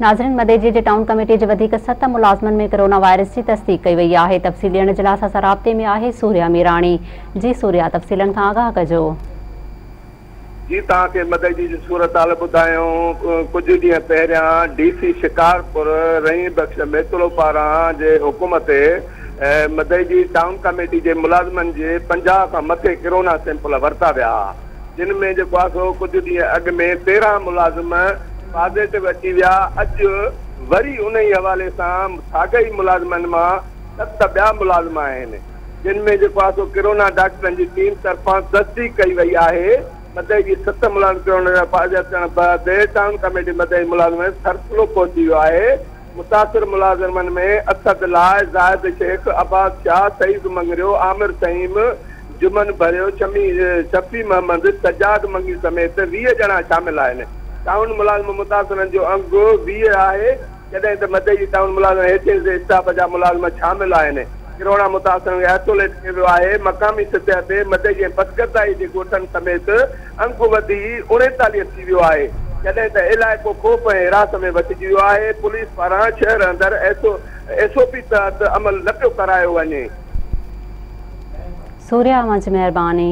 ناظرين مديجي جي town committee جي وڌيڪ ست ملازمن ۾ ڪرونا وائرس جي تصديق ڪئي وئي آهي تفصيل ڏيڻ جي لاء اسان سان رابطي ۾ آهي سوريا ميراڻي جي سوريا تفصيلن کان آگاهه ڪجو. جي توهان کي مدئجي جي صورتحال ٻڌايون ڪجهه ڏينهن پهريان ڊي سي شڪارپور رحيم بخش ميتلو پاران جي حڪم تي مدئجي ٽائون ڪميٽي جي ملازمن جي 50 کان مٿي ڪرونا سيمپل ورتا ويا ها جن ۾ جيڪو آهي سو ڪجهه ڏينهن اڳ ۾ 13 ملازم پازيٽو اچي ويا اڄ وري انهي حوالي سان ساڳئي ملازمن مان ست ٻيا ملازم آهن. جن ۾ جيڪو آهي سو ڪرونا ڊاڪٽرن جي ٽيم طرفان تصديق ڪئي وئي آهي. مدئي جي ست ملازم ڪرونا جا پازيٽو اچڻ بعد ٽائون ڪميٽي مدئي ملازمن ۾ سرسلو پهچي ويو آهي. متاثر ملازمن ۾ اسد لاء، زاهد شيخ، عباس شاهه، سعيد مڱريو، عامر سعيم، جمن ڀريو، شمي شفيع محمد، سجاد منگي سميت 20 ڄڻا شامل آهن. ٽائون ملازم متاثرن جو انگ 20 آهي. جڏهن ته مدئجي ٽائون ملازم هيٺين اسٽاف جا ملازم شامل آهن. ڪرونا متاثرن کي آئسوليٽ ڪيو ويو آهي. مقامي سطح تي مدئجي ۽ پسگردائي جي ڳوٺن سميت انگ وڌي 39 ٿي ويو آهي. جڏهن ته علائقو خوف ۽ هراس ۾ وٺجي ويو آهي. پوليس پاران شهر اندر ايس او پي تحت عمل نه پيو ڪرايو وڃي. سوريا اوهان جي مهرباني.